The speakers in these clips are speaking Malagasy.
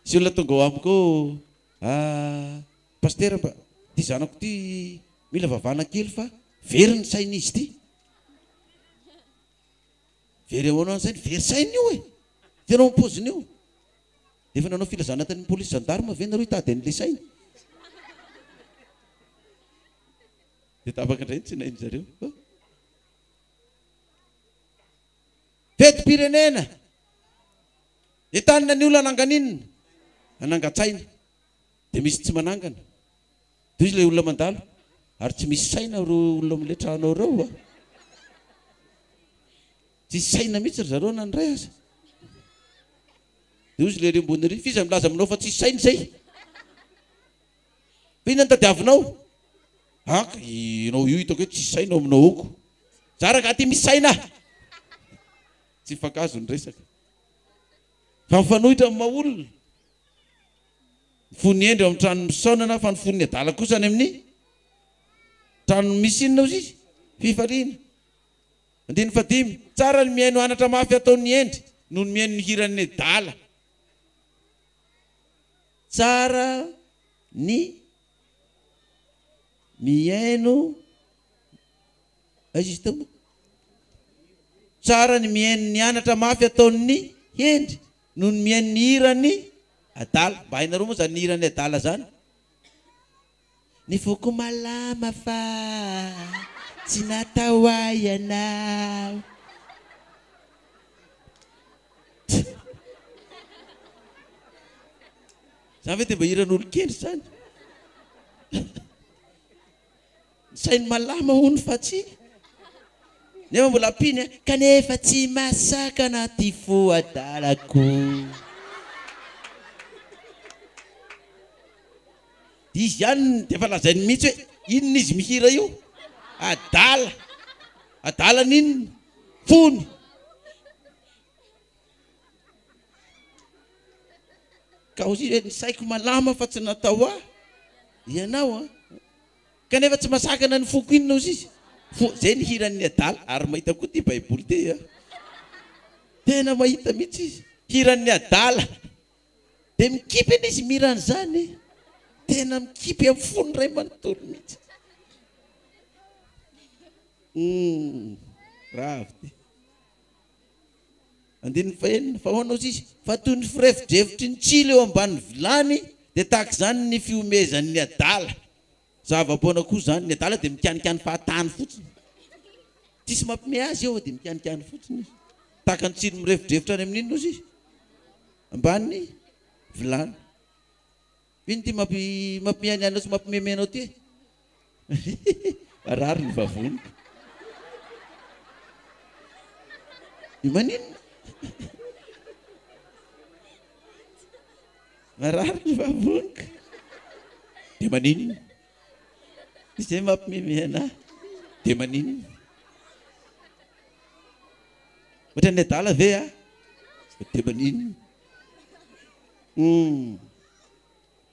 Misy olona tonga ao amiko ao, ah, Pasitera mba ity zanako ity mila vavahana kely fa very ny sain'izy ity. Very ahoana ny sainy? Very saina io e! Hitanao ny paoziny io? Dia efa nanao filazana tany amin'ny polisy gendarme ve nareo hitady an'ilay saina? Dia tapaka indray ny tsinain'ny zareo. Fetim-pirenena! Entanina ny olona hanangana inona? Hanangan-tsaina. Dia misy tsy manangana. Toy izy ilay olona mandalo. Ary tsy misy saina ireo olona amin'ilay trano ao ireo a. Tsisy saina mihitsy ry zareo na ny iray aza. Dia hoy izy ilay ery ambony ery, f'iza milaza aminao fa tsisy saina izay? Fa inona no tadiavinao? Haka, ianao io hitako hoe tsisy saina ao aminao ao ko. Za rangahy ty misy saina a! Tsy mifankahazo ny resaka. Fa mifanohitra amin'ny maha olona. Ny fon'ny hendry ao amin'ny tranony misaonana fa ny fon'ny adala kosa any amin'ny tranony misy inona hozy izy? Fifaliana. Andininy fahadimy, Tsara ny mihaino anatra mafy ataon'ny hendry noho ny mihaino ny hiran'ny adala. Tsara ny mihaino aiza izy teo moa? Tsara ny mihaino ny anatra mafy ataon'ny hendry noho ny mihaino ny hiran'ny adala. Mba hainareo moa izany hiran'ny adala izany? Ny foko malama fa tsy natao ahy ianao. Zany ve dia mba hiran'olon-kendry zany? Ny sainy malama hono fa tsy Nefa mbola ampiany a, kanefa tsy mahasakana ty fo adalako. Izy ihany dia efa lazainy mihitsy hoe inona izy mihira io? Adala! Adala n'inona? Fony! Ka hoy izy hoe ny saiko malama fa tsy natao ahy ianao an! Kanefa tsy masakana ny foko inona hoy izy? Fo, zay ny hiran'ny adala, ary mahita koa ity baiboly ity an! Tena mahita mihitsy izy, hiran'ny adala! Dia mikipy anie izy mihira an'izany e! Tena mikipy amin'ny fony iray manontolo mihitsy. Humm, grave ty. Andininy fahenina, fa ahoana hozy izy? Fa toy ny firefodrefotry ny tsilo eo ambanin'ny vilany, dia tahaka izany ny fihomehezan'ny adala. Zava-poana koa izany, ny adala dia mikanikany fahatany fotsiny. Tsisy mampime azy eo fa dia mikanikany fotsiny izy. Tahaka ny tsilo mirefodrefotra any amin'inona hozy izy? Ambany vilany. Ino ty mampi mampimianiany anao sy mampimeme anao ty e? Marary ny vavoniko. Io maninona? Marary ny vavoniko. Dia maninona? Izay mampimeme anah. Dia maninona? Ohatran'ny adala ve aho? Dia maninona? Humm.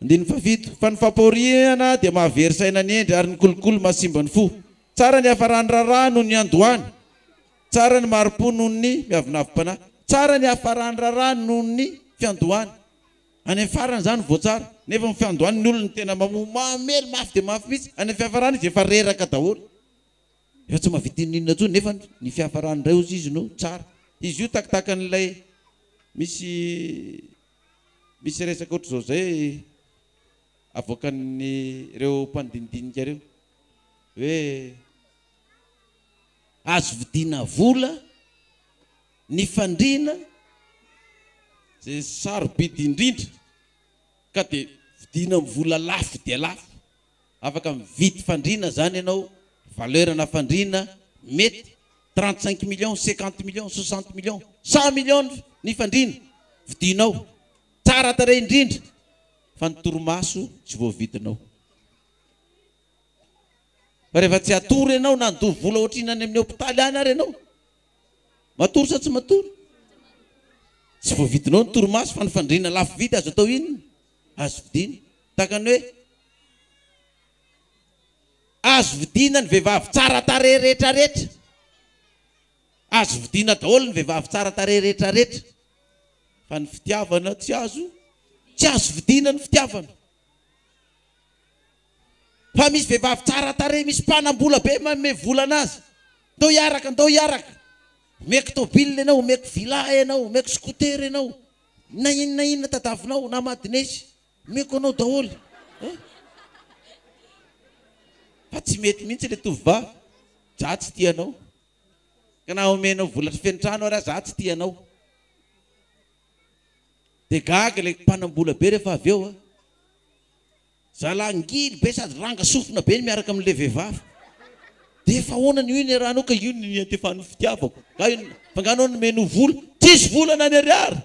Andininy fahafito, Fa ny fampahoriana dia mahavery saina ny hendry ary ny kolikoly mahasimba ny fo. Tsara ny hiafaran'ny raharaha noho ny hiandohany. Tsara ny mahari-po noho ny miavonavom-panahy. Tsara ny hiafaran'ny raharaha noho ny fiandohany. Any amin'ny farany izany vao tsara. Nefa ny fiandohany ny olona no tena mamoa mamely mafy dia mafy mihitsy. Any amin'ny fiafarana izy efa reraka daholo. Efa tsy mahavita n'inon'inona intsony nefa ny fiafarany indray hozy izy no tsara. Izy io takitakan'ilay misy misy resaka ohatr'izao izay avoakan'ny ireo mpandinidinika ireo hoe azo vidiana vola ny fandriana izay sarobidy indrindra ka dia vidiana amin'ny vola lafo dia lafo. Afaka mividy fandriana zany ianao, valeur na fandriana mety 35 millions, 50 millions, 60 millions, 100 millions ny fandriana vidinao, tsara tarehy indrindra fa ny torimaso tsy voavidinao. Fa rehefa tsy hatory ianao na handoa vola ohatr'inona any amin'ny hopitaly any ary ianao, matory sa tsy matory? Tsy voavidinao ny torimaso fa ny fandriana lafo vidy azo atao inona? Azo vidiana. Tahaka ny hoe azo vidiana ny vehivavy tsara tarehy rehetrarehetra. Azo vidiana daholo ny vehivavy tsara tarehy rehetrarehetra. Fa ny fitiavana tsy azo. Tsy azo vidiana ny fitiavana. Fa misy vehivavy tsara tarehy, misy mpanam-bola be manome vola anazy. Ndao hiaraka, ndao hiaraka. Omeko tôbila ianao, omeko villa ianao, omeko scooter ianao. Na inona na inona tadavinao, na madinesy, omeko anao daholo. Eh? Fa tsy mety mihitsy ilay tovovavy. Za tsy tia anao. Ka na omenao vola feno trano ary aho, za tsy tia anao. Dia gaga ilay mpanam-bola be rehefa avy eo a. Zalahy ngily be sady ranga sofina be ny miaraka amin'ilay vehivavy. Dia efa ahoana ny io niarahanao ka io no niantefan'ny fitiavako. Nga io fa nga anao nomeno vola? Tsisy vola na ny ariary.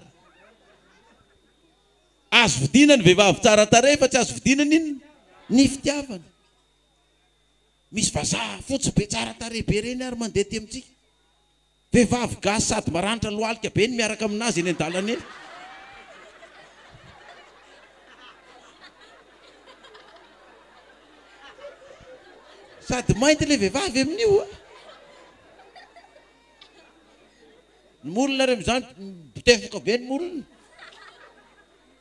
Azo vidiana ny vehivavy tsara tarehy fa tsy azo vidiana ny inona? Ny fitiavana. Misy vazaha fotsy be tsara tarehy be ireny ary mandeha aty amintsika. Vehivavy gasy sady maranitra lohalika be ny miaraka aminazy eny an-dalana eny. Sady mainty ilay vehivavy amin'io a. Ny molona ary amin'izany mitefoka be ny molona.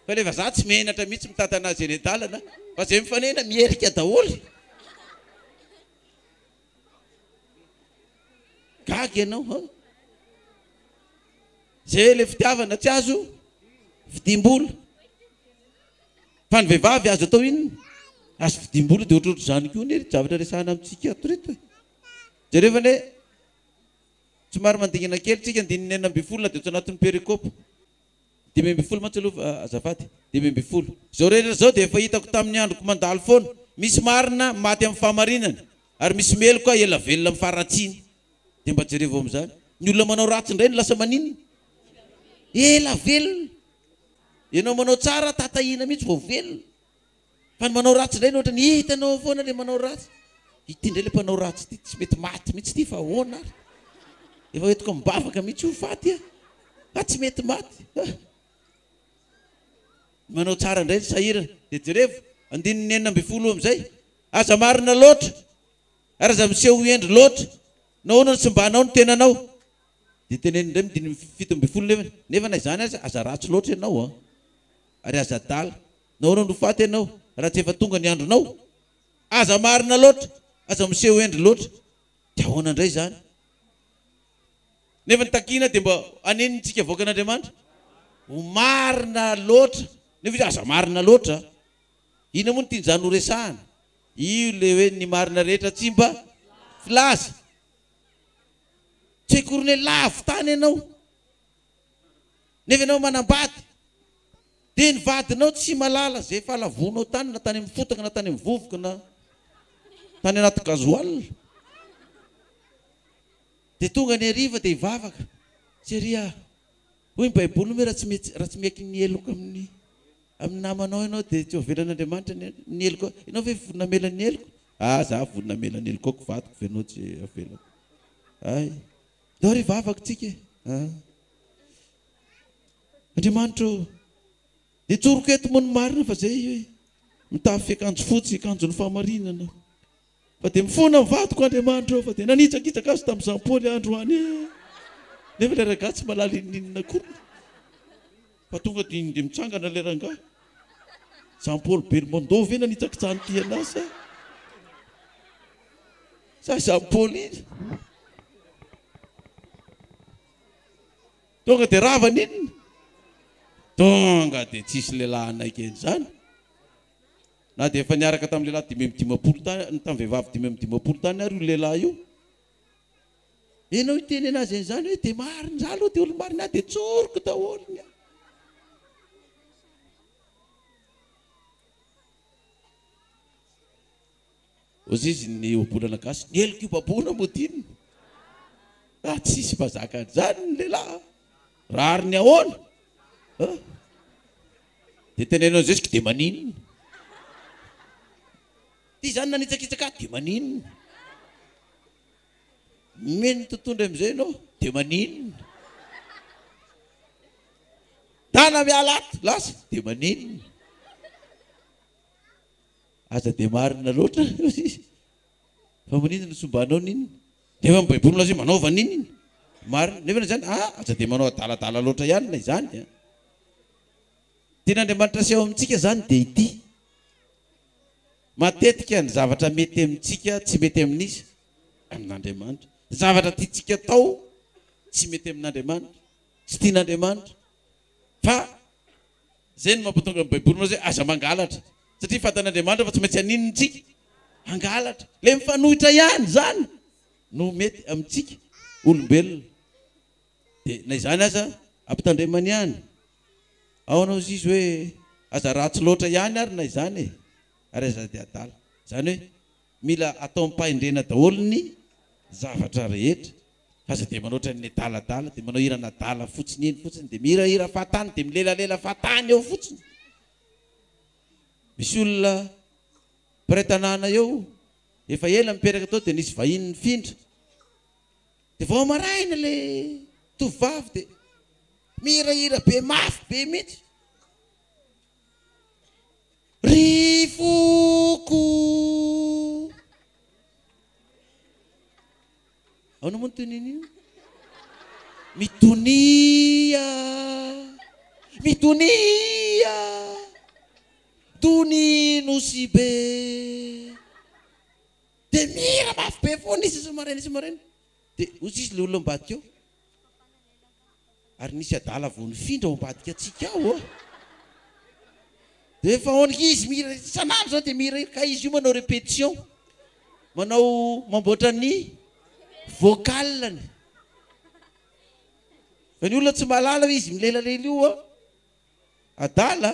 Fa ilay vazaha tsy menatra mihitsy mitantana azy eny an-dalana fa izay mifanena miherika daholo. Gaga ianao ha? Zay le fitiavana tsy azo vidiam-bola. Fa ny vehivavy azo atao inona? Azo vidiam-bola dia ohatrohatr'izany koa anie ry zavatra resahana amintsika ato ireto e. Jereo anie, somary mandingana kely tsika andininy 16 na dia tsy anatin'ny perikopa. 15 mantsy aloha azafady, 15. Izao rehetra izao dia efa hitako tamin'ny androko mandalo foana, misy marina maty amin'ny fahamarinany, ary misy meloka ela velona amin'ny faharatsiany. Dia mba jerevo amin'izany. Ny olona manao ratsy indray no lasa maninona? Ela velona. Ianao manao tsara tatahina mihitsy vao velona. Fa ny manao ratsy indray no ohatran'ny hitanao foana ilay manao ratsy. Ity indray ilay mpanao ratsy ity tsy mety maty mihitsy ity fa ahoana ary? Efa entiko am-bavaka mihitsy ho faty aho. Fa tsy mety maty. Ny manao tsara indray no sahirana. Dia jerevo, andininy 16 amin'izay. Aza marina loatra, ary aza miseho ho hendry loatra. Nahoana no tsy mba hanao ny tenanao? Dia teneniny indray amin'ny andininy 17 nefa, nefa na izany aza, aza ratsy loatra ianao an! Ary aza adala. Nahoana no faty ianao raha tsy efa tonga ny andronao? Aza marina loatra, aza miseho hendry loatra. Dia ahoana indray izany? Nefa ny takiana dia mba hanenintsika vahoakan'Andriamanitra ho marina loatra. Nefa izy aza marina loatra. Inona moa no tian'izany ho resahana? Io ilay hoe ny marina rehetra tsy mba filaza. Tsy akory ny hoe lavo tany ianao. Nefa ianao manambady, dia ny vadinao tsy malala izay fahalavoanao tany na tany amin'ny fotaka na tany amin'ny vovoka na tany anaty gasoil. Dia tonga ny hariva dia hivavaka. Chérie ah, hoy ny baiboly hoe raha tsy mety raha tsy miaiky ny heloka amin'ny amin'ny namanao ianao dia tsy ho avelan'Andriamanitra ny ny heloka. Ianao ve vonona hamela ny heloka? Ah, za vonona hamela ny helokako vadiko ve ianao tsy avelako. Hay. Ndao re hivavaka tsika e. Ah. Andriamanitra ô, dia tsoriko eto moa ny marina fa zay hoe mitafy akanjo fotsy, akanjon'ny fahamarinana. Fa dia mifona ny vadiko Andriamanitra ô, fa dia nanitsakitsaka azy tamin'ny Jean Paul aho androany e. Nefa ilay rangahy tsy mahalala inoninona akory. Fa tonga dia dia mitsangana ilay rangahy. Jean Paul Belmondo ve nanitsakitsaha an'ity anahy sa? Sa Jean Paul iny? Tonga dia rava ny inona? Tonga dia tsisy lehilahy hanaiky an'izany. Na dia efa niaraka tamin'ny lehilahy 55 tany, tamin'ny vehivavy 55 tany ary io lehilahy io. Ianao hiteny anazy an'izany hoe dia marina, za aloha dia olo-marina, ahy dia tsoriko daholo ny ahy. Ozizy ny ohabolana gasy, ny heloko ibaboana mody inona? Ah tsisy mazaka an'izany ny lehilahy a! Rariny ahoana? Ah! Dia teneno an'i Zesika, dia maninona? Ity izany nanitsakitsaka ahy, dia maninona? Mino tontondry amin'izay ianao, dia maninona? Dana miala ato, lasa, dia maninona? Aza dia marina loatra hoy izy. Fa maninona no tsy mba hanao n'inona? Nefa ny baiboly milaza hoe manaova n'inona. Marina. Nefa na izany, ah, aza dia manao adaladala loatra ihany na izany an. Tian'Andriamanitra aseho amintsika izany dia ity, Matetika ny zavatra mety amintsika tsy mety amin'iza? Amin'Andriamanitra. Ny zavatra tiantsika atao tsy mety amin'Andriamanitra, tsy tian'Andriamanitra. Fa izay no mampatonga ny Baiboly manao hoe aza mangalatra. Satria fantan'Andriamanitra fa tsy maintsy haninona isika? Hangalatra. Ilay mifanohitra ihany izany no mety amintsika olombelona. Dia na izany aza ampitandremany ihany. Aona hozy izy hoe aza ratsy loatra ihany ary na izany e! Ary aza dia adala. Izany hoe mila atao am-pahendrena daholo ny zavatra rehetra fa aza dia manao ohatran'ny adaladala dia manao hiran'adala fotsiny eny fotsiny dia mihirahira fahatany dia milelalela fahatany eo fotsiny. Misy olona mpiray tanàna eo efa ela mipetraka tao dia nisy vahiny nifindra. Dia vao maraina ilay tovovavy dia mihirahira be mafy be mihitsy. Ry foko. Ahoana moa ny toniny io? Mitonia. Mitonia. Tony Nosy be. Dia mihira mafy be foana izy isa-maraina isa-maraina. Dia hoy izy ilay olona ambadika ao, ary nisy adala vao nifindra ao ambadika antsika ao ô. Dia efa ahoana izy mihira isan'andro izany dia mihira ka izy io manao répétition, manao mamboatra ny vocal-ny. Fa ny olona tsy mahalala hoe izy milelalela io ô, adala,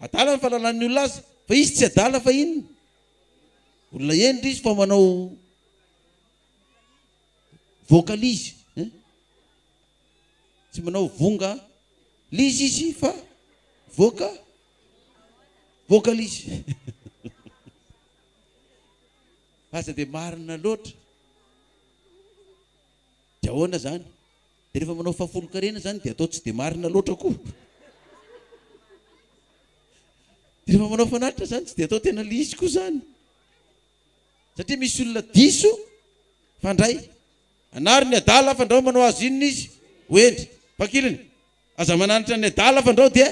adala ny fahalalan'ny olona azy, fa izy tsy adala fa inona? Olona hendry izy fa manao vocalise hein? Tsy manao vonga lizy izy fa voka vocalise. Aza dia marina loatra. Dia ahoana zany? Dia rehefa manao fahafolon-karena zany dia atao tsy dia marina loatra koa. Dia rehefa manao fanatitra zany tsy dia atao tena le izy koa zany. Satria misy olona diso fandray. Anaro ny adala fandrao manao azy inona izy? Ho hendry. Fakiliny. Aza mananatra ny adala fandrao dia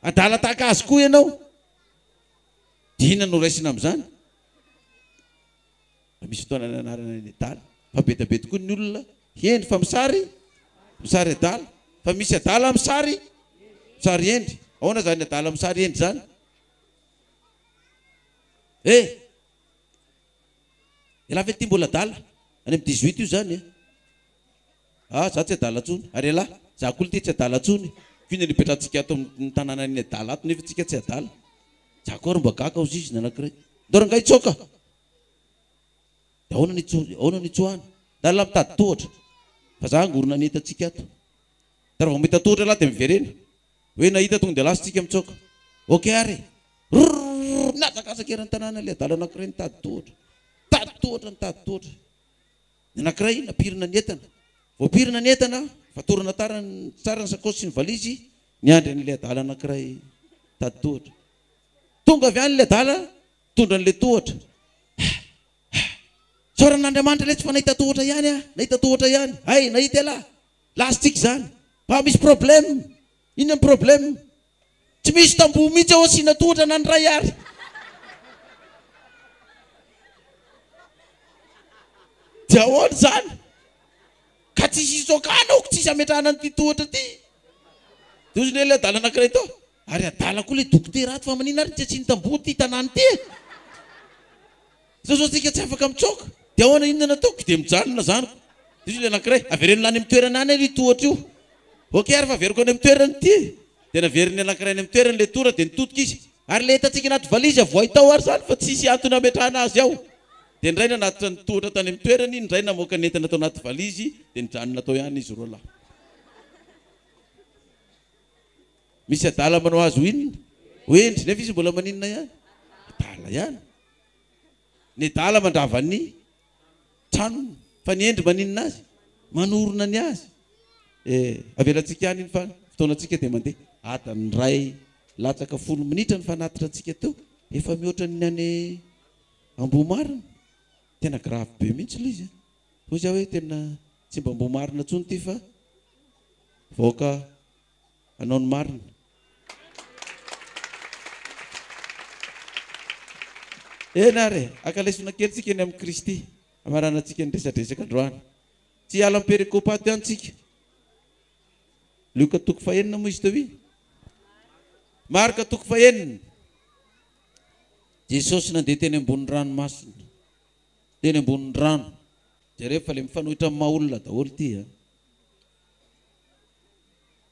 adala tahaka azy koa ianao. Dia inona no raisina amin'izany? Fa misy fotoana nanarana ny adala. Fa be dia be tokoa ny olona hendry fa misary misary adala. Fa misy adala misary misary hendry. Ahoana izany adala misary hendry izany? Eh! Ialahy ve ity mbola adala? Any amin'ny 18 io izany e. Ah, za tsy adala intsony. Ary ialahy? Za koa ity tsy adala intsony. F'inona no ipetrahantsika ato amin'ny tanànan'ny adala ato nefa tsika tsy adala? Za koa ary mba gaga hozy izy ny anankiray. Ndao rangahy hitsoaka! Dia ahoana ny ahoana ny hitsoahana? Ndao mitady tohatra fa za hangorona ny entantsika ato. Dia raha vao mahita tohatra ialahy dia miverena. Hoe nahita tonga dia lasa tsika mitsoaka. Ok ary e! Rrrr! Nihazakazaka eran'ny tanàna ilay adala anankiray nitady tohatra. Nitady tohatra, nitady tohatra. Ny anankiray nampirina ny entana. Voapirina ny entana, fatorana tara tsara ny sakaosy sy ny valizy, niandry an'ilay adala anankiray nitady tohatra. Tonga avy any ilay adala nitondra an'ilay tohatra. Isaorana an'Andriamanitra letsy fa nahita tohatra ihany aho, nahita tohatra ihany. Hay, nahita ialahy. Lasintsika izany. Fa misy problème. Inona ny problème? Tsy misy tamboho mihitsy ao asiana tohatra na ny iray ary. Dia ahoana izany? Ka tsisy hisokana aho, tsisy hametrahana an'ity tohatra ity. Dia hozy ilay adala anankiray tao, ary adala koa ilay dokotera ato fa maninona ary tsy asiany tamboho ity tanàna ity e? Zao zao tsika tsy afaka mitsoaka. Dia ahoana inona no ataoko? Dia mijanona zany. Dia hozy ilay anankiray, avereno any amin'ny toerana any aloha io tohatra io. Ok ary fa averiko any amin'ny toerany ity e. Dia naverin'ny anankiray any amin'ny toerany ilay tohatra dia nitodika izy. Ary ilay entantsika anaty valizy avoahy tao ary izany fa tsisy antony hametrahana azy ao. Dia ny iray nanatitra ny tohatra tany amin'ny toerany, ny iray namoaka ny entana tao anaty valizy, dia nijanona tao ihany izy roalahy. Misy adala manao azy ho inona? Ho hendry, nefa izy mbola maninona ihany? Adala ihany. Ny adala mandrava ny tranony, fa ny hendry maninona azy? Manorina ny azy. Eh, avelantsika any iny fa fotoanantsika dia mandeha. Adiny iray latsaka folo minitra ny fanatitra antsika teo, efa mihoatra ny any Ambohimarina. Tena grave be mihitsy ilay izy an. Hoy izy hoe tena tsy mba Ambohimarina intsony ity fa vahoaka hanao ny marina. Eny ary e, haka lesona kely tsika eny amin'i Kristy, hamaranantsika ny resadresaka androany. Tsy hiala amin'ny perikopa ato ihany tsika. Lioka toko fahenina moa izy teo iny? Marka toko fahenina. Jesosy nandeha teny ambonin'ny ranomasina. Teny ambonin'ny rano. Jereo fa le mifanohitra amin'ny maha olona daholo ity a.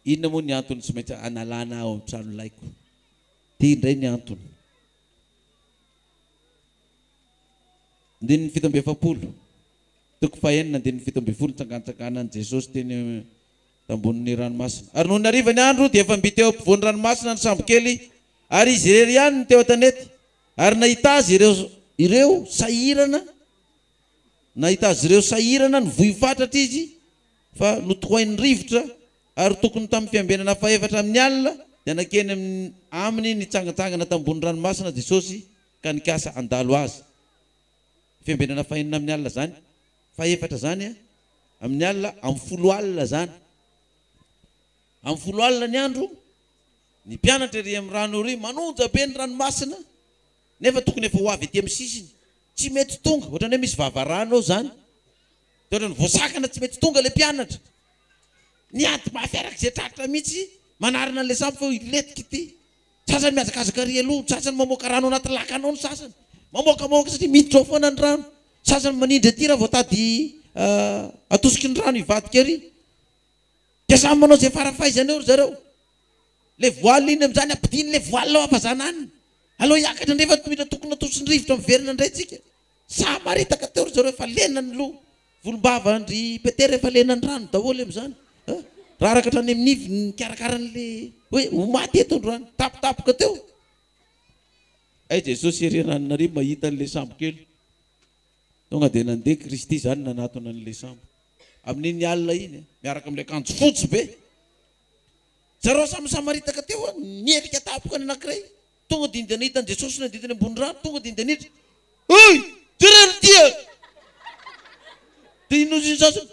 Inona moa ny antony tsy maintsy analana ao amin'ny tranolaiko? Ity indray ny antony. Andininy 47. Toko fahenina andininy 17 nitsangantsangana an'i Jesosy teny tambonin'ny ranomasina. Ary nony hariva ny andro dia efa mby teo ampovoan'ny ranomasina ny sambokely ary izy irery ihany no teo an-tanety. Ary nahita azy ireo ireo sahirana nahita azy ireo sahirana nivoy fatratra izy fa notohain'ny rivotra ary tokony tamin'ny fiambenana fahefatra amin'ny alina dia nankeny aminy nitsangantsangana tambony ranomasina Jesosy ka nikasa handalo azy. Fiambenana fahenina amin'ny alina izany, fahefatra izany amin'ny alina, amin'ny folo alina izany. Amin'ny folo alina ny andro, ny mpianatra ery amin'ny rano ery manonja be ny ranomasina, nefa tokony efa ho avy aty amin'ny sisiny. Tsy mety tonga, ohatran'ny hoe misy vavarano ao izany. Dia ohatran'ny voasakana tsy mety tonga ilay mpianatra. Niady mafy araka izay tratra mihitsy manarina an'ilay sambo fa hilentika ity. Sasany mihazakazaka ary aloha, sasany mamoaka rano anaty lakana ao ny sasany. Mamoakamoaka satria miditra ao foana ny rano. Sasany manindry aty raha vao tady atosiky ny rano hivadika ary. Dia samy manao izay fara-fahaizany eo ry zareo. Ilay voile iny amin'izany ampidino ilay voile ao hafazana any. Aleo hiakatra indray fa mila tokony atosy ny rivotra miverina indray tsika. Samaritaka teo ry zareo efa lena ny loha. Volombavan-dry Petera efa lena ny rano daholo amin'izany. Raraka hatrany amin'ny iviny nikarakara an'ilay hoe ho maty eto androany. Tampotampoka teo. Hay Jesosy ery Anananarivo mahita an'ilay sambo kely. Tonga dia nandeha Kristy izany nanatona an'ilay sambo. Amin'iny alina iny, miaraka amin'ilay akanjo fotsy be. Zareo samy samaritaka teo, nihelika tampoka ny anankiray. Tonga dia ndeha nahita an'i Jesosy nandeha teny ambony rano, tonga dia ndeha niditra. Hoy! Jereo ry dia! Dia inona ozy ny sasany?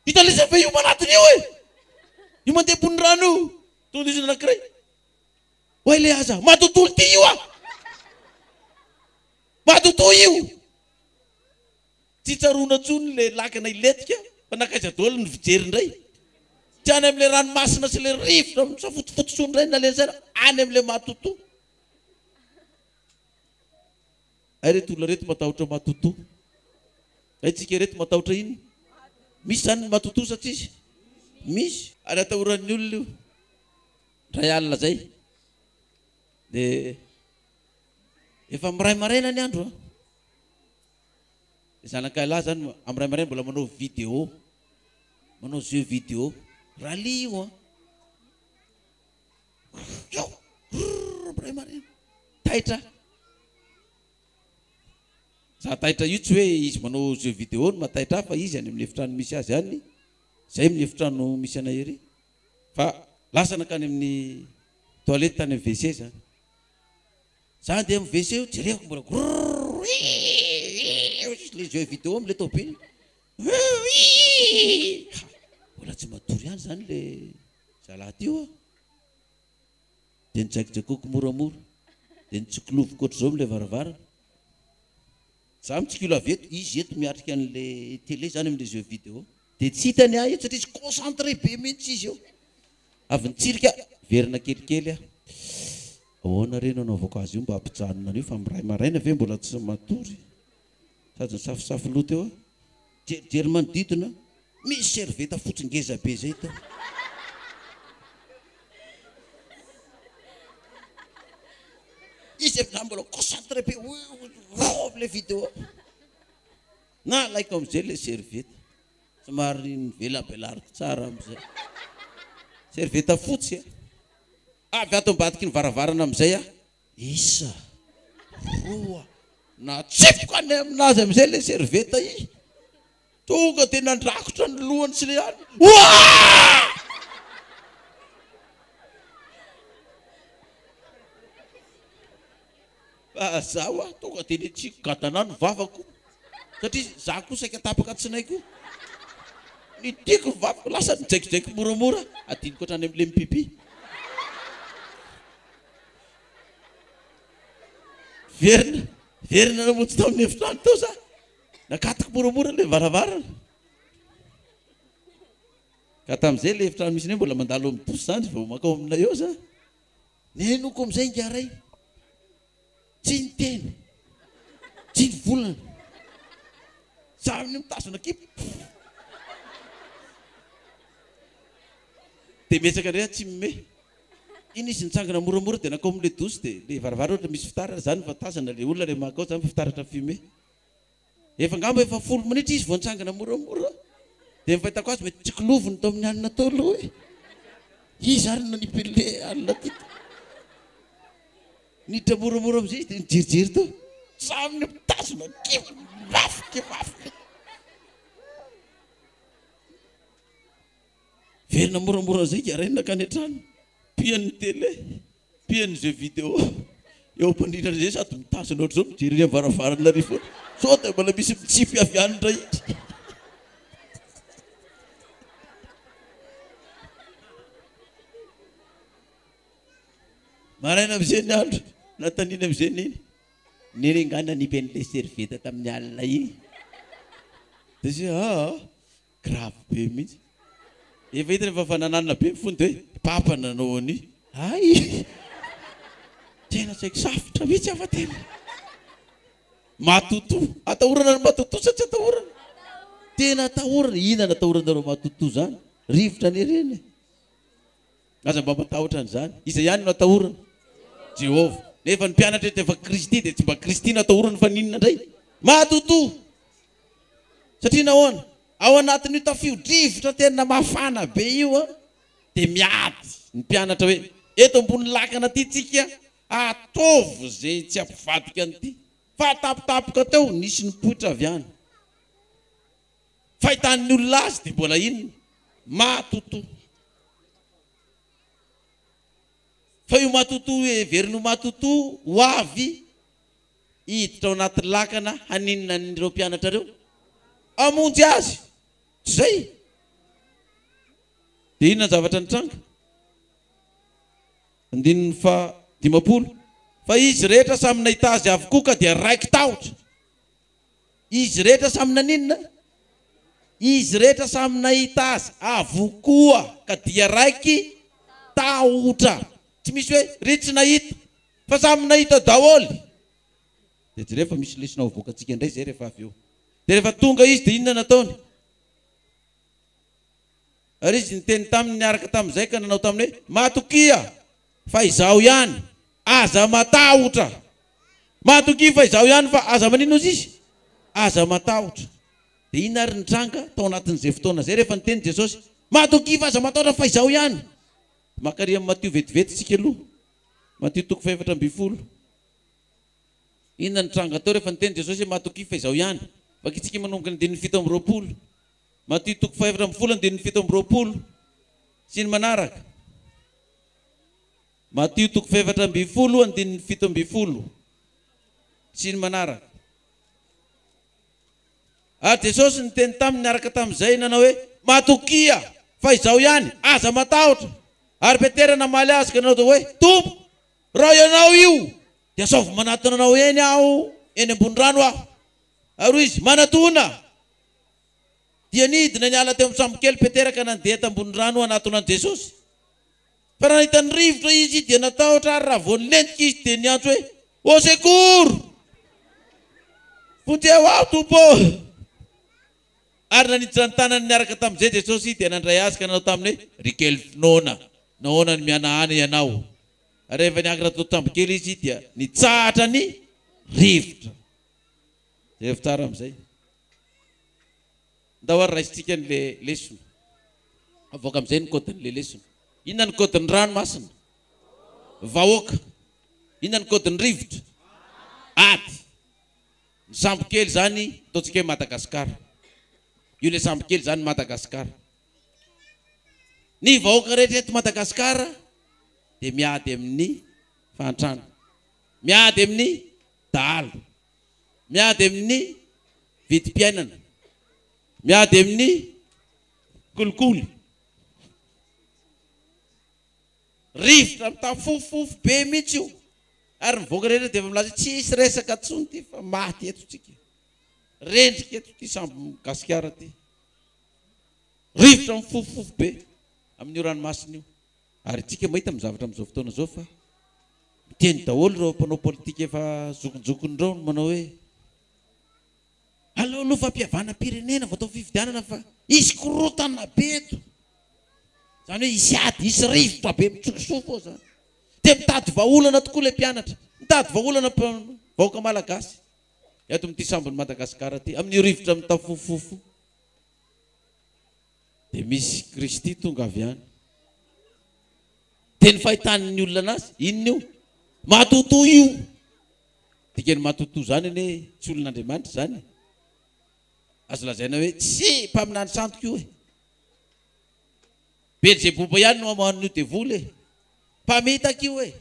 Hita lesa ve io manatona io e? Io mandeha ambony rano io. Tonga dia izy ny anankiray. Hoy le aza, matotoa ity io ah! Matotoa io! Tsy tsaroana intsony ilay lakana hilentika fa nankaiza daholo ny fijery indray. Tsy any amin'ilay ranomasina sy ilay rivotra misafotofoto intsony indray ny nalehan'ny saina, any amin'ilay matotoa. Hay reto olona reto matahotra matotoa. Hay tsika reto matahotra inona? Misy izany ny matotoa sa tsisy? Misy. Ary atahoran'ny olona io. Indray alina izay dia efa miray maraina ny andro an. Ny zanakay lahy zany amin'ny ray maraina mbola manao vidéo, manao jeu vidéo. Rallye io an. Io, rrrr, ray maraina. Taitra. Za taitra io tsy hoe izy manao jeu vidéo no mahataitra ahy fa izy any amin'ny efitrano misy azy any, zay amin'ny efitrano misy anay ery. Fa lasa nankany amin'ny toilette tany amin'ny WC zany. Za andeha amin'ny WC io jereko mbola grrrr le jeu vidéo amle tôbily mbola tsy matory ihany zany le zalahy ty oa de nijaikojaikoko moramora de nitsikiloviko ohatr'izao amle varavarana za mitsikilo avy eto izy eto miatrika an'le télé zany amle jeu vidéo de tsy hitany ahy eto satria izy concentré be mihitsy izy eo Avy nitsirika, verina kelikely aho. Ahoana re no anaovako azy io mba hampijanona an'io fa miray maraina ve mbola tsy matory? Sady nisafosafo loha teo aho. Jerijery manodidina, misy servieta fotsy ngeza be izay tao. Izy avy mbola concentré be amin'ilay vidéo. Nalaiko amin'izay ilay servieta. Somary novelabelariko tsara amin'izay. Servieta fotsy a. Avy ato ambadiky ny varavarana amin'izay aho. Isa, roa. Natsipiko any aminazy amin'izay ilay servieta iny. Tonga dia nandrakotra ny lohany sy ilay alina. Oa! Fa zaho a, tonga dia nitsiko gadana ny vavako satria za koa saika tapaka tsinay koa. Nidiko ny vavako, lasa nijaikojaiko moramora, adinoko hatrany amin'ilay mipipi. Verina. Niverina namonjy tao amin'ny efitrano tao za. Nakatoko moramora ilay varavarana. Ka tamin'izay ilay efitrano misy anay mbola mandalo amin'ny douche zany vao mankao aminay eo za. Nenoko amin'izay ingahy ray. Tsy niteny. Tsy nivolana. Za amin'io mitazona kipy. Dia miezaka indray aho tsy mimehy. Iny izy nitsangana moramora dia nankao amin'ilay douche dia ilay varavarana ohatra misy fitaratra izany fa tazana ilay olona ilay mankao izany fa fitaratra fumé. Efa angamba efa folo minitra izy vao nitsangana moramora dia ny fahitako azy mety tsikiloviny tao amin'ny alina tao aloha hoe iza ary no nanipy an'ilay alina ty. Niditra moramora amin'izay izy dia nijerijery tao. Samy mitazona kibo mafy dia mafy. Verina moramora zay i Arena nankany an-trano, pihan'ny télé, pihan'ny jeux vidéo, eo am-pandriana zay sady mitazona ohatr'izao mijery ery am-varavarana ery foana, sao dia mbola misy mitsipy avy any indray izy. Maraina amin'izay ny andro, nanontaniana amin'izay neny, neny angaha nanipy an'ilay serviette tamin'ny alina iny? Dia zay aa. Grave be mihitsy. Efa hitany fa efa nananina be ny fony dia hoe papa nanao an'io. Hay! Tena saiky safotra mihitsy aho fa tena. Matotoa. Atahorana ny matotoa sa tsy atahorana? Tena atahorana. Inona no atahoranareo matotoa izany? Rivotra anie ireny e. Aza mba matahotra an'izany. Iza ihany no atahorana? Jehovah. Nefa ny mpianatra eto efa Kristy dia tsy mba Kristy no atahorana fa n'inona indray? Matotoa! Satria nahoana? Ao anatin'io tafio-drivotra tena mafana be io dia miady ny mpianatra hoe, eto ambony lakana aty tsika, ataovy izay tsy hampivadika an'ity. Fa tampotampoka teo nisy nipoitra avy any. Fahitan'ny olona azy dia mbola inona? Matotoa. Fa io matotoa heveriny ho matotoa ho avy hiditra ao anaty lakana haninona an'ireo mpianatra ireo? Hamonjy azy! Tsy izay? Dia inona ny zavatra nitranga? Andininy faha 50, Fa izy rehetra samy nahita azy avokoa ka dia raiki-tahotra. Izy rehetra samy naninona? Izy rehetra samy nahita azy avokoa ka dia raiki-tahotra. Tsy misy hoe ry tsy nahita. Fa samy nahita daholo. Dia jereo fa misy lesona ho avoakantsika indray izay rehefa avy eo. Dia rehefa tonga izy dia inona nataony? Ary izy niteny taminy niaraka tamin'izay ka nanao taminy hoe, Matokia, fa izaho ihany, aza matahotra. Matokia fa izaho ihany fa aza maninona hozy izy? Aza matahotra. Dia inona ary nitranga tao anatin'izay fotoana izay rehefa niteny Jesosy, Matokia fa aza matahotra fa izaho ihany. Makaria amin'i Matio vetivety isika aloha. Matio toko fahefatra ambin'ny folo. Inona no tranga teo rehefa niteny Jesosy hoe matokia fa izaho ihany? Vakintsika manomboka ny andininy 27. Matio toko faha-14 andininy 27 sy ny manaraka. Matio toko faha-14 andininy 17 sy ny manaraka. Ary Jesosy niteny taminy niaraka tamin'izay, nanao hoe, Matokia, fa Izaho ihany, aza matahotra. Ary Petera namaly Azy ka nanao hoe, Tompo, raha Ianao io, dia asaovy manatona Anao eny aho, eny ambony rano aho. Ary hoy Izy, Manatona! Dia nidina niala teo amin'ny sambokely Petera ka nandeha tambony rano hanatona an'i Jesosy. Fa raha nahita ny rivotra izy dia natahotra ary raha vao nilentika izy dia niantso hoe, Au secours! Vonjeo aho, Tompo ô! Ary naniditra ny tanany niaraka tamin'izay Jesosy dia nandray azy ka nanao taminy hoe, Ry kely finoana, nahoana no mihanahana ianao? Ary rehefa niankina tao an-tsambokely izy dia nitsahatra ny rivotra. Jereo tsara amin'izay. Ndao ary raisintsika ny le lesona. Avoaka amin'izay ny code-n'le lesona. Inona ny code-n'ny ranomasina? Vahoaka. Inona ny code-n'ny rivotra? Ady. Ny sambo kely izany ataontsika hoe Madagasikara. Io le sambo kely izany Madagasikara. Ny vahoaka rehetra eto Madagasikara dia miady amin'ny fahantrana. Miady amin'ny dahalo. Miady amin'ny vidim-piainana. Miady amin'ny kolikoly. Rivotra mitafofofofo be mihitsy io. Ary ny vahoaka rehetra dia efa milaza hoe tsisy resaka intsony ity fa maty eto tsika. Rendrika eto ity sambo Gasikara ity. Rivotra mifofofofo be amin'io ranomasina io. Ary tsika mahita amin'ny zavatra amin'izao fotoana izao fa miteny daholo ireo mpanao politika efa zokinjokiny ireo no manao hoe aleo aloha fampihavanam-pirenena vao atao fifidianana fa hisy korontana be eto. Izany hoe hisy ady, hisy rivotra be mitsofosofo ao izany. Dia mitady vahaolana tokoa ilay mpianatra. Mitady vahaolana vahoaka malagasy eto amin'ity sambon'i Madagasikara ity, amin'io rivotra mitafofofo. Dia misy Kristy tonga avy any. Dia ny fahitan'ny olona anazy, inona io? Matotoa io! Dikan'ny matotoa izany anie tsy olon'Andriamanitra izany e. Azo lazaina hoe tsy mpaminany sandoka io e. Belzeboba ihany no amoahan'io devoly e. Mpamitaka io e.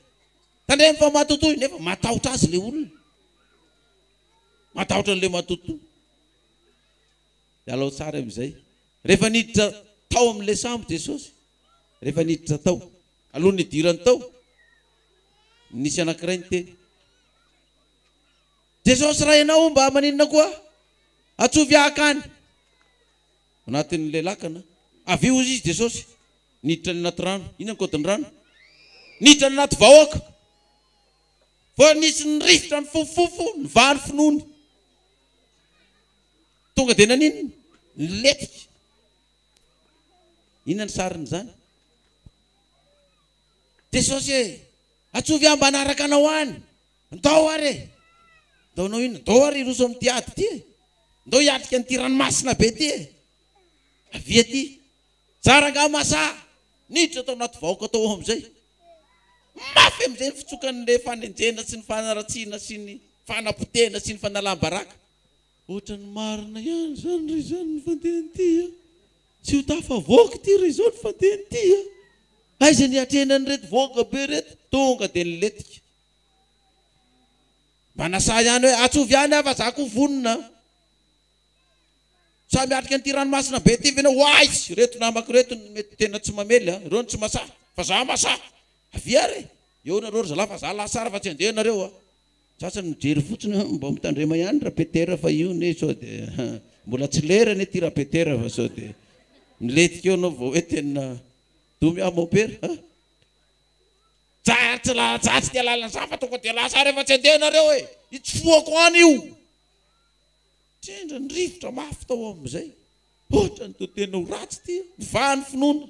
Tandremo fa matotoa io nefa matahotra azy ilay olona. Matahotra an'ilay matotoa. Ialao tsara amin'izay. Rehefa niditra tao amin'ilay sambo Jesosy, rehefa niditra tao, alohan'ny nidirany tao, nisy anankiray niteny. Jesosy raha ianao mba maninona koa? Atsovy ahy akany. Anatin'ilay lakana. Avy eo hozy izy Jesosy, niditra any anaty rano. Inona ny kaodin'ny rano? Niditra any anaty vahoaka. Vao nisy nirifotra nifofofofo, nivaha ny finoany. Tonga dia naninona? Nilentika. Inona ny sarin'izany? Jesosy e! Atsovy aho mba hanaraka anao any. Ndao ary e! Ndao hanao inona? Ndao ary hiroso amin'ity ady ity e! Ndao hiatrika an'ity ranomasina be ity e! Avia aty! Za rangahy masaha! Niditra tao anaty vahoaka tao amin'izay. Mafy amin'izay ny fitsokan'ilay fanenjehana sy ny fanaratsiana sy ny fanapotehana sy ny fanalam-baraka. Ohatran'ny marina ihany izany ry izany ny fandehan'ity a! Tsy ho tafavoaka ity ry izao ny fandehan'ity a! Aiza ny hiatrehana an'ireto vahoaka be ireto? Tonga dia nilentika. Mba nasahy ihany hoe atsovy ihany aho fa za koa vonona a! Sahy miatrika an'ity ranomasina be ity ve ianao? Ho aiza? Ireto namako ireto no mety tena tsy mamely a! Ireo no tsy masahy fa za masahy! Avia ary e! Eo nareo ry zalahy fa za lasa tsara fa tsy handeha nareo a! Sasany mijery fotsiny hoe mba mitandrema ihany Rapetera fa io anie sao dia mbola tsy lera anie ity Rapetera fa sao dia milentika eo anao vao hoe tena domy aho mompera a! Za tsy la za tsy tia lalana za fa tonga dia lasa rehefa tsy andeha nareo e! Hitsofohako any io! Sendra ny rivotra mafy tao amin'izay. Ohatrany toa tena ho ratsy ity a! Nivaha ny finoana.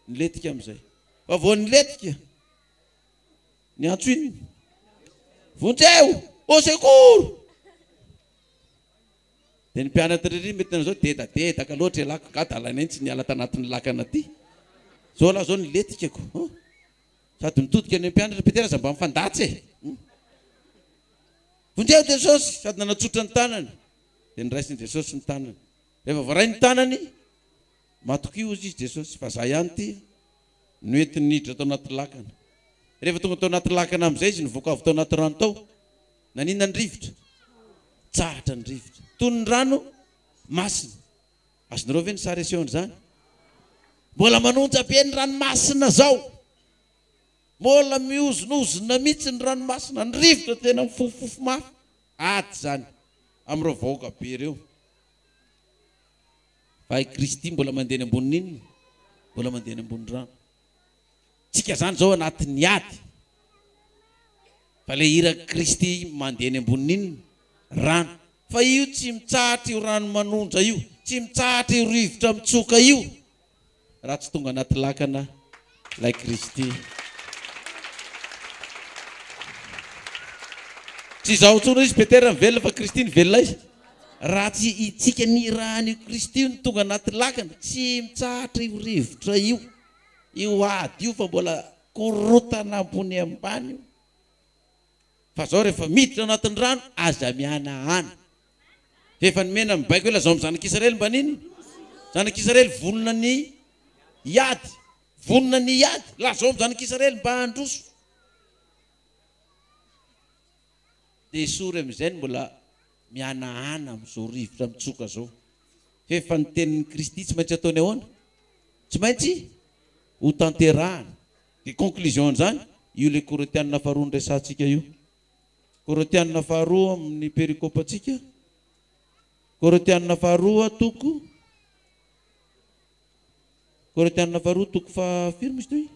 Nilentika amin'izay. Fa vao nilentika, niantso inona? Vonjeo! Au secours! Dia ny mpianatra irery mety nanao izao, dedadedaka loatra ialahy ko, nga dalanay tsy niala tanatin'ny lakana aty. Zao lahy zao nilentikako. Sady mitodika any amin'ny mpianatra, Petera aza mba mifandatsa e! Vonjeo Jesosy! Sady nanatsotra ny tanany. Dia noraisin'i Jesosy ny tanany. Rehefa voaray ny tanany, matokia hozy izy Jesosy fa za ihany ity noentiny niditra tao anaty lakana. Rehefa tonga tao anaty lakana amin'izay izy nivoaka avy tao anaty rano tao, naninona ny rivotra? Tsahatra ny rivotra. Toy ny rano masina. Azonareo ve ny sary asehon'izany? Mbola manonja be ny ranomasina zao. Mbola mihozonozona mihitsy ny ranomasina, ny rivotra tena mifofofofo mafy. Ady izany amin'ireo vahoaka be ireo. Fa i Kristy mbola mandeha eny ambonin'inona? Mbola mandeha eny ambony rano. Tsika izany izao anatin'ny ady. Fa ilay irak'i Kristy mandeha eny ambonin'inona? Rano. Fa io tsy mitsahatra io rano manonja io, tsy mitsahatra io rivotra mitsoka io, raha tsy tonga anaty lakana ilay Kristy. Tsy izaho intsony hoy izy Petera ny velona fa Kristy ny velona aiza? Raha tsy itsika nirahan'io Kristy io no tonga anaty lakana, tsy mitsahatra io rivotra io, io ady io fa mbola korontana ambony ambany io. Fa zao rehefa miditra anatin'ny rano, aza mihanahana. Fa efa nomena ny baiko hoe lazao amin'ny zanak'Israely mba n'inona? Zanak'Israely vonona ny hiady. Vonona ny hiady. Lazao amin'ny zanak'Israely mba handroso. Dia esory amin'izay ny mbola mihanahana amin'izao rivotra mitsoka izao. Fa efa ny tenin'i Kristy tsy maintsy ataony ahoana? Tsy maintsy hotanterahana. Dia conclusion an'izany, Io ilay Korintianina faharoa noresahantsika io. Korintianina faharoa amin'ny perikopantsika. Korintianina faharoa toko Korintianina faharoa toko faha firy moa izy teo?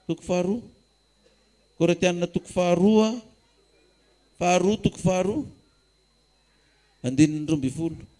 Toko faharoa. Korintianina toko faharoa, faharoa toko faharoa, andininy 12.